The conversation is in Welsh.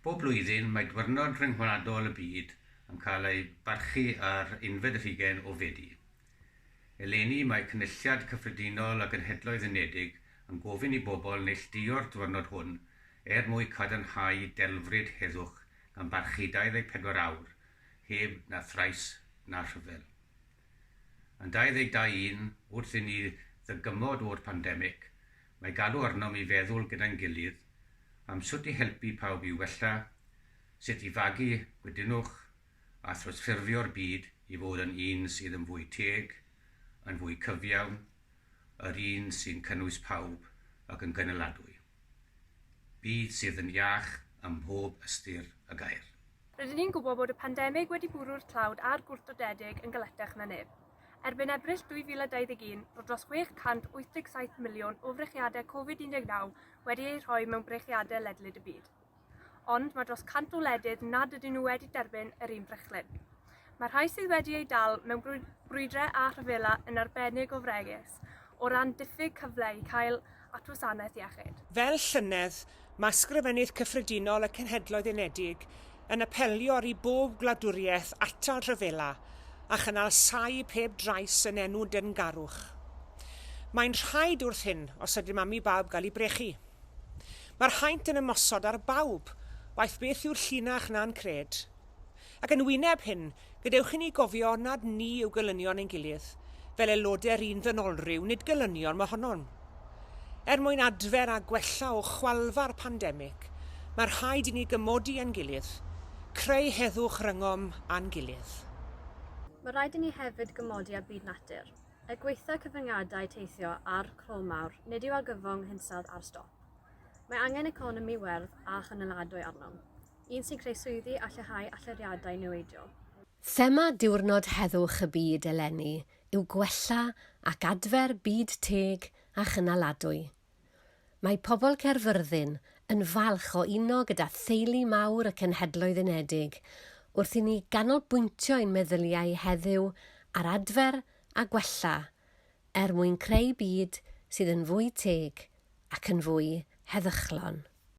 Bob blwyddyn mae Dwyrnod Rhyngwladol y Byd yn cael ei barchu ar unfed ar hugain o Fedi. Eleni mae Cynulliad Cyffredinol y Genhedloedd Unedig yn gofyn i bobl neilltuo'r dwyrnod hwn er mwy cadarnhau delfryd heddwch gan barchu 24 awr heb na thrais na rhyfel. Yn 22 un, wrth i ni ddygymod o'r pandemig, mae galw arnom i feddwl gyda'n gilydd am sut i helpu pawb i wella, sut i fagu gwydnwch a thrawsffurfio'r byd i fod yn un sydd yn fwy teg, yn fwy cyfiawn, yr un sy'n cynnwys pawb ac yn gynaladwy. Byd sydd yn iach ym mhob ystyr y gair. Rydyn ni'n gwybod bod y pandemig wedi bwrw'r tlawd a'r gwrthodedig yn galetach na neb. Erbyn Ebrill 2021, roedd dros 687 miliwn o frechiadau Covid-19 wedi eu rhoi mewn brechiadau ledled y byd. Ond mae dros 100 o wledydd nad ydyn nhw wedi derbyn yr un brechlyn. Mae rhai sydd wedi eu dal mewn brwydrau a rhyfela yn arbennig o fregus o ran diffyg cyfle i cael at wasanaeth iechyd. Fel llynedd, mae Ysgrifennydd Cyffredinol y Cenhedloedd Unedig yn apelio ar i bob gwladwriaeth atal rhyfela a chynnal saib heb drais yn enw dyngarwch. Mae'n rhaid wrth hyn os ydym am i bawb gael eu brechu. Mae'r haint yn ymosod ar bawb, waeth beth yw'r llinach na'n cred. Ac yn wyneb hyn, gadewch i ni gofio nad ni yw gelynion ein gilydd, fel aelodau'r un ddynolryw, nid gelynion mohonom. Er mwyn adfer a gwella o chwalfa'r pandemig, mae rhaid i ni gymodi â'n gilydd, creu heddwch rhyngom â'n gilydd. Mae rhaid i ni hefyd gymodi â byd natur. Er gwaetha cyfyngiadau teithio a'r clo mawr, nid yw argyfwng hinsawdd ar stop. Mae angen economi werdd a chynaladwy arnom, un sy'n creu swyddi a lleihau allyriadau niweidiol. Thema Diwrnod Heddwch y Byd eleni yw gwella ac adfer byd teg a chynaladwy. Mae pobl Caerfyrddin yn falch o uno gyda theulu mawr y Cenhedloedd Unedig wrth i ni ganolbwyntio ein meddyliau heddiw ar adfer a gwella er mwyn creu byd sydd yn fwy teg ac yn fwy heddychlon.